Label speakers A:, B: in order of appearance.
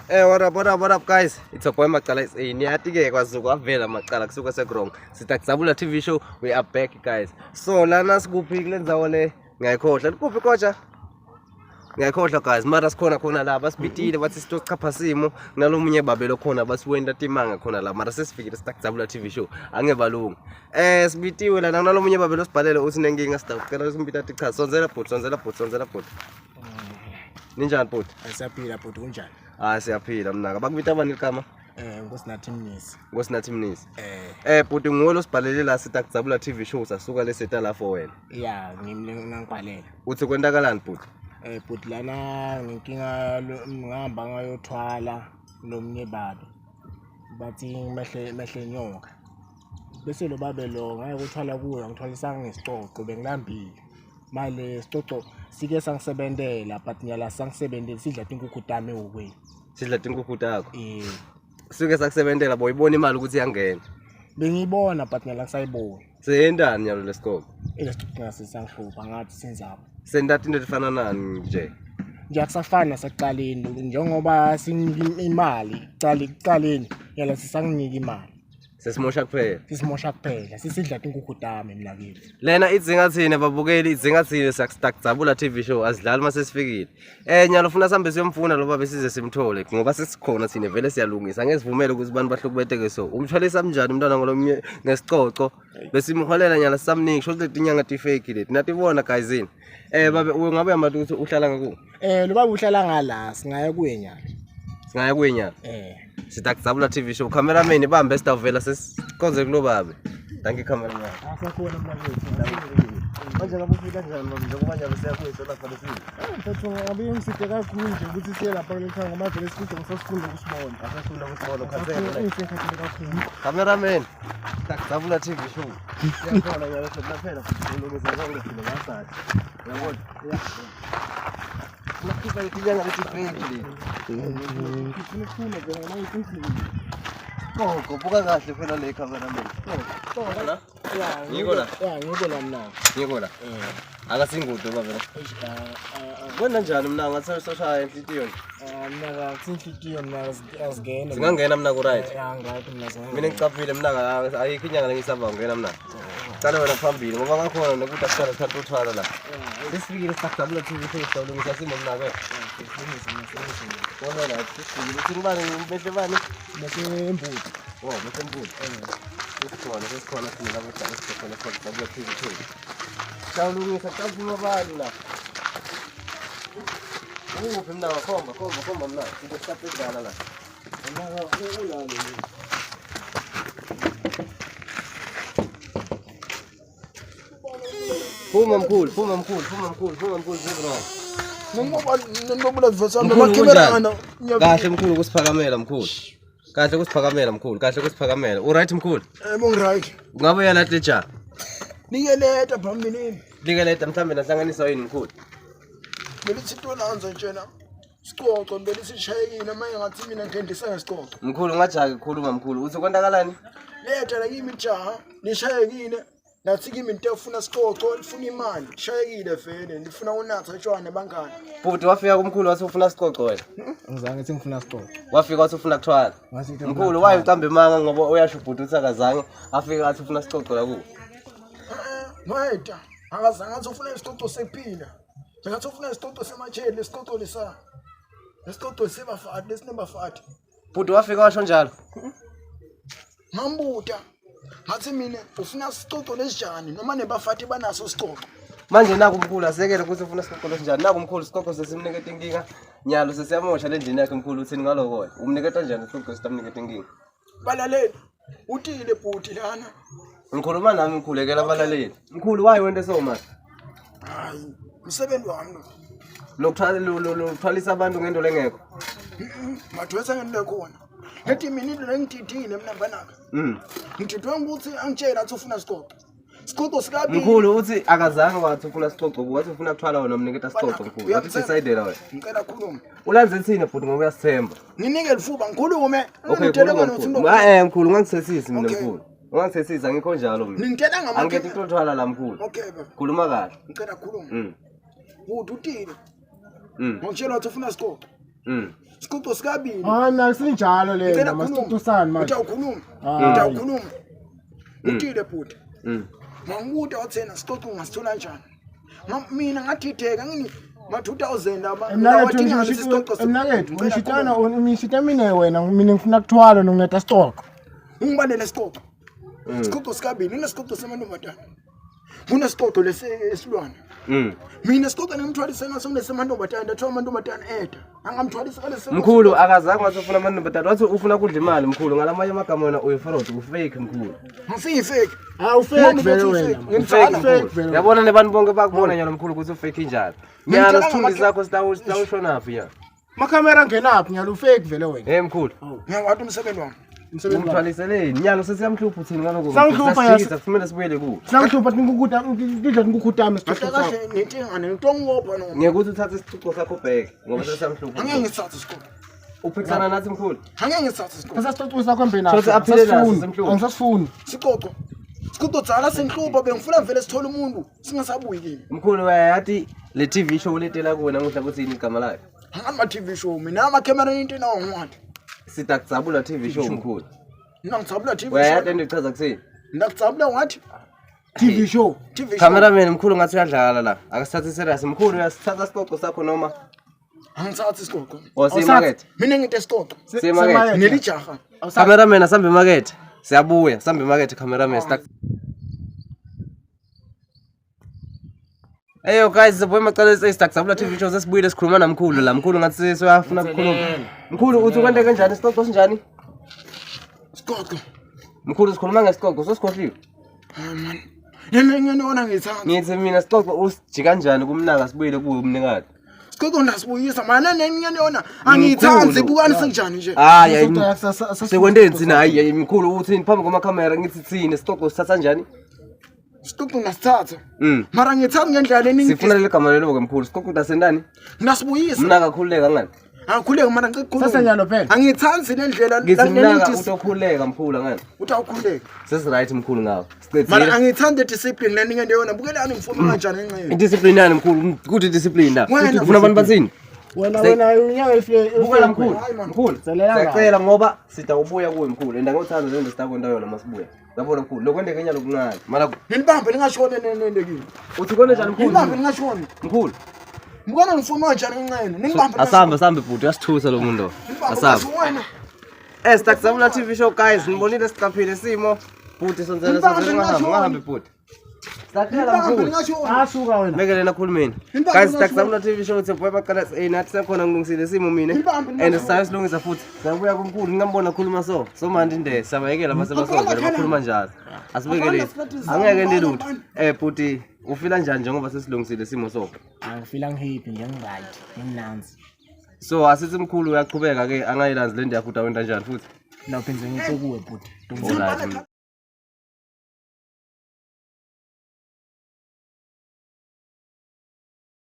A: Hey, what up, what up, what up guys? It's your boy Macala SA. Niyati ke kwaZulu kwavela Macala kusuka segrong. Sitakuzabula TV show. We are back guys. So lana sikuphi kule ndzawo le? Ngiyayikhohlwa. Likuphi koja? Ngiyayikhohlwa guys. Mara sikhona khona la basibitile bathi sitochapha simo kunalomunye babe lokhona basiwenta timanga khona la. Mara sesifikile sitakuzabula TV show. Angebalungi. Eh sibitiwe lana kunalomunye babe losibhalele uthi nenkinga sitawucela simbita athi cha sonzela bhuti sonzela bhuti sonzela bhuti. Ninjani bhuti?
B: Siyaphila bhuti kunjani?
A: Ah siyaphila mnaka. Bakubita bani igama?
B: Eh Nkosinathi Mnisi.
A: Nkosinathi Mnisi.
B: Eh
A: Eh bhuti nguwe losibhalele la sithi akuzabula TV show sasuka leseta la for wena.
B: ya ngimi ngangibhalela.
A: Uthi kwentakalani bhuti?
B: Eh bhuti lana nginkinga ngihamba ngayothwala nomnye babe. Bathi mehle mehle nyoka. Bese lo babe lo ngaye kuthwala kuyo ngithwalisanga ngesicoco bengilambile. Manje sicoco sike sangisebentela but nyala sangisebentela sidla tinkukhu tami ehhokweni.
A: Sidla tinkukhu takho.
B: Eh
A: Suke sakusebentela boyibona imali ukuthi iyangena.
B: bengiyibona but nyala ngisayiboni.
A: Seyentani nyalo lesicoco?
B: Ilesicoco ngasisangihlupha ngathi senzapho.
A: Senta into efana nani nje?
B: Nje akusafani nasekuqaleni njengoba sinika imali kuqala ekuqaleni yala sisanginika imali.
A: Sesimosha kuphela.
B: Sisimosha kuphela sisidla tinkukhu tami mina kithi.
A: Lena idzinga thina babukeli idzinga thina siyakudzabula TV show asidlali mase sifikile. Eh nyalo ufuna sambe siyomfuna lo babe size simthole ngoba sesikhona thina vele siyalungisa ngezivumele ukuthi abantu bahlukubeteke so. Umthwalisa mnjani umntwana ngolomnye ngesicoco besimholela nyala samningi sho ukuthi tinyanga ti fake leti. Natibona guys yini. Eh babe ungabe uyamati ukuthi uhlala ngaku?
B: Eh lo baba uhlala ngala singaya kuye nyalo.
A: Singaya kuye nyalo.
B: Eh
A: Sitakuzabula TV show cameraman ibambe sitawuvela sesikhonze kulo babe. Thank you cameraman.
B: asakhona mna kwethu.
A: Manje ngabe ufika kanjani manje njengoba nje siyakuyisa lapha lesini.
B: Mfethu ngabe ngiside kakhulu nje ukuthi siye lapha kule khaya ngoba vele sifike ngisasifunda ukusibona.
A: Asafunda ukusibona ukhathele.
B: Ngisekhathele kakhulu.
A: Cameraman. Takuzabula TV show. Siyakhona nyalo sekuphela ulungisa konke sile ngasathi. Uyabona? Nakhipha letinyanga leti fake le.
B: Ngifuna ukuphuma nje ngoba ngisemsebenzini.
A: Gogo buka kahle phela le cameraman. Gogo la.
B: Ya,
A: Ngiko la.
B: Ya, ngiko la mina.
A: Ngiko la.
B: Eh.
A: Akasingude baba la.
B: Eish, ah, ah, ah,
A: Kwena njani mna ngathi soshaya inhlitiyo nje.
B: ah, mina kathi inhlitiyo mina azingene.
A: Singangena mna ku right.
B: Ya, ngright mina zingangena.
A: Mina ngicaphile mna ayikho inyanga lengisaba ngena mna. Cala wena phambili ngoba ngakhona nokuthi akuhlala sikhathi uthwala la. Sesifikile sakujabula TV show sawulungisa simo mna ke. Bona la sesifikile uthi ngibani ngibehle bani?
B: Bese embuti.
A: Oh, bese mbuti. Sesikhona sesikhona sina lapho sijabula sikhona sakujabula TV show. Sawulungisa cavuma abantu la. Ukuphi mna khomba khomba khomba mna. Into sisapedlala la.
B: Mina ulalo.
A: Phuma mkhulu, phuma mkhulu, phuma mkhulu, phuma mkhulu zero.
C: Nobula vesa
A: Mkhulu
C: noma
A: kunjani? Kahle mkhulu kusiphakamela mkhulu. Kahle kusiphakamela mkhulu, kahle kusiphakamela. U right mkhulu?
C: Yebo ngiright.
A: Ungabe uyalahle ja.
C: Nikeleta phambilini.
A: Likeleta mhlambe nahlanganiswa yini mkhulu?
C: Belithi into nanzo njena. Sicoco belithi shayekile manje ngathi mina ngihendisa ngesicoco.
A: Mkhulu ungajaki khuluma mkhulu. Uthi kwenzakalani?
C: Leta la kimi jaha nishayekile. Nathi kimi into efuna sicoco lifuna imali. Shayekile vele nifuna unatha tshwane bangani.
A: Bhuti wafika kumkhulu wathi ufuna sicoco wena.
B: Ngizange ngithi ngifuna sicoco.
A: Wafika wathi ufuna kuthwala.
B: Ngathi ngifuna
A: Mkhulu waye uqambe imanga ngoba uyasho bhuti uthi akazange afika athi ufuna sicoco la kuwe.
C: Eh Nweta akazange athi ufuna isicoco sephila. Ngathi ufuna isicoco semacheli lesicoco lesa. Lesicoco sebafati lesinebafati.
A: Bhuti wafika washo njalo.
C: Ngambuta ngathi mina ufuna isicoco lesinjani noma nebafati banaso isicoco.
A: Manje naku mkhulu asekele ukuthi ufuna sicoco lesinjani. Naku mkhulu sicoco sesimniketa inkinga. Nyalo sesiyamosha le ndlini yakhe mkhulu uthini ngaloko wena? Umniketa njani isicoco sitamniketa inkinga?
C: Balaleli utile bhuti lana.
A: Ngikhuluma nami mkhulu ekela abalaleli. Mkhulu wayi wento so manje.
C: Hayi umsebenzi wami lo.
A: Lokuthwala lokuthwalisa abantu ngento lengekho.
C: Madwesa ngento khona. Ngithi mina into lengididile mina mfanaka. Ngididwe ukuthi angitshela athi ufuna isicoco. Isicoco sikabili.
A: Mkhulu uthi akazange wathi ufuna sicoco wathi ufuna kuthwala wena umniketa sicoco mkhulu. Wathi decide wena.
C: Ngicela khuluma.
A: Ulanze thina bhuti ngoba uyasithemba.
C: Nginike lifuba ngikhulume.
A: Okay,
C: Ngitshele
A: khuluma
C: wena uthi
A: mkhulu.
C: into.
A: Eh mkhulu ungangisesisi mina
C: Okay.
A: mkhulu. Ungangisesisi angikho njalo mina.
C: Ningitshela ngama
A: Angikhethi ukuthwala la mkhulu.
C: Okay baba.
A: Khuluma kahle.
C: Ngicela khuluma.
A: Mm.
C: Bhuti utile.
A: Mm.
C: Ngitshela wathi ufuna isicoco. Sicoco sikabili.
B: Hayi mina sinjalo le
C: Ngicela
B: masicocosani manje.
C: Utawukhuluma.
B: Hayi.
C: Utawukhuluma. Utile bhuti. Mangibuta wathena sicoco ungasithola kanjani? Mina ngathitheka ngini ma 2000 aba
B: Mnakethu mnakethu ngishitana ngishita mina wena mina ngifuna kuthwala nongineta sicoco.
C: Ungibalele sicoco. Sicoco sikabili, kunesicoco semantombazana. Kunesicoco lesi esilwane. Mina sicoco ngimthwalise ngaso kunesemantombazana, ndathiwa amantombazana eda. Angamthwalisa ngalesi.
A: Mkhulu akazange wathi ufuna amantombazana, wathi ufuna kudla imali mkhulu. Ngalamanye amagama wena uyifraud, ufake mkhulu.
C: Ngisiyifake.
B: Hawu fake vele wena.
A: Ufake
C: Ngimdala.
B: Fake
A: mkhulu.
B: vele.
A: Yabona nebantu bonke bakubona nyalo mkhulu ukuthi ufake njani. Nyalo
C: Ngimtshela
A: sithunzi
C: ngamakhe-
A: sakho sitawushonaphi nyalo.
B: Makhamera angenaphi nyalo ufake vele wena.
A: Hey mkhulu.
C: Ngiyawati umsebenzi wami.
B: Umsebenzi wakho.
A: Umthwaliseleni nyalo sesiyamhlupha uthini ngaloko.
B: Sangihlupha,
A: Sasijikisa, kumele sibuyele kuwe.
B: Singakuhlupha tinkukuta tidla tinkukutami
C: Kahle
B: sicoco sakho.
C: kahle nentingane ngitongibopha noma.
A: Ngeke uthathe isicuco sakho ubheke ngoba sesiyamhlupha.
C: Angeke ngisithathe isicoco.
A: Uphikisana nathi mkhulu.
C: Angeke ngisithathe isicoco.
B: Sasa sicoco sakho embe
A: Shothi aphile naso, simhluphe.
B: Angisasifuni.
C: Sicoco. Sicoco dzala senhlupha bengifuna vele sithole umuntu singasabuyi kimi.
A: Mkhulu uyayathi le TV show letela kuwena namuhla kuthi yini igama layo?
C: Angani ma TV show mina ama camera into nawo ngiwathi.
A: Sidakudzabula TV show mkhulu.
C: Mina ngijabula TV
A: Uyayathi
C: show.
A: into ichaza kuthini?
C: Ngijabula ngathi
B: TV show.
C: TV show.
A: Cameraman mkhulu ngathi uyadlala la. Akasithathi serious mkhulu uyasithatha isicoco sakho noma
C: Angithathi isicoco.
A: or siye market.
C: Mina nginte isicoco.
A: Siye market.
C: Ngelijaha.
A: Cameraman asambe market. Siyabuya, sambe market cameraman. Eyo guys, sibuye macala esitakudzabula TV show sesibuyile sikhuluma namkhulu la. Mkhulu ngathi seyafuna ukukhuluma. Mkhulu uthi kwente kanjani isicoco sinjani?
C: Isicoco.
A: Mkhulu sikhuluma ngesicoco sosikhohliwe.
C: Hayi man. Yena ngiyona ngithanda.
A: Ngithi mina sicoco usijika kanjani kumnaka sibuyele kuwe umnikazi.
C: Sicoco ndasibuyisa mana nengiyona angiyithandi bukani sinjani nje.
A: Hayi sekwenteni thina hayi mkhulu uthini phambi kwamakhamera ngithi thina sicoco sithatha kanjani?
C: Sicoco ngasithatha. Mara ngithanda ngendlela leningi.
A: Sifuna leli gama lelo ke mkhulu. Sicoco dasendani?
C: Ngasibuyisa.
A: Mnaka khululeka ngani?
C: Angikhuleki mana ngicela ukukhuluma.
B: Sasa nyalo phela.
C: Angithandi lendlela
A: Ngithi mnaka utokhululeka mkhulu ngani?
C: Utawukhuleka.
A: Sesi right mkhulu ngawe.
C: Mara
A: Sicedzile.
C: angithandi discipline leningi ndiyona bukelani ngifuna kanjani enxeni.
A: Idiscipline yani mkhulu, kuthi discipline la.
C: Wena-
A: Ufuna abantu bathini?
B: Wena wena unyaka ifike.
A: Bukela mkhulu.
C: Hayi, man.
A: Mkhulu.
B: Tselela kabi.
A: Siyacela ngoba sitawubuya kuwe mkhulu. And angikuthanda lento sitakwenta yona masibuya. Yabona mkhulu, lokwenteka enyalo kuncane. Mara
C: Nilibambe ningashoni nende kimi.
A: uthi kwente njani mkhulu?
C: Nilibambe ningashoni.
A: Mkhulu.
C: Mbukana ngifuna kanjani enxeni. Nilibambe.
A: Asambe asambe bhuti uyasithusa lo muntu.
C: Nilibambe
A: Asambe.
C: wena.
A: Eh Sitakudzabula TV show guys, nibonile siqaphile isimo. Bhuti sonzela
C: Nilibambe
A: sonzela ungahambi
C: ningashoni.
A: ungahambi bhuti. Siyacela
C: Nilibambe
A: mkhulu.
C: ningashoni.
B: Asuka wena.
A: Meke lena khulumeni.
C: Nilibambe
A: Guys
C: ningashoni.
A: Sitakudzabula TV show uthi boy baqala nathi sekhona ngilungisile isimo mina.
C: Nilibambe
A: And
C: ningashoni.
A: sayo silungisa futhi. Siyabuya kumkhulu ngingambona khuluma so. So manje nde siyabayekela base basovele bakhuluma njalo. Asibekele. Angeke ndilutho. Eh bhuti ufila njani njengoba sesilungisile isimo so?
B: Angifila ngihappy ngiyangiright. Ngimnanzi.
A: So asithi mkhulu uyaqhubeka ke angayilanzi le ndiya futhi awenta njani futhi.
B: Nawuphenze ngithe kuwe bhuti.
A: Alright.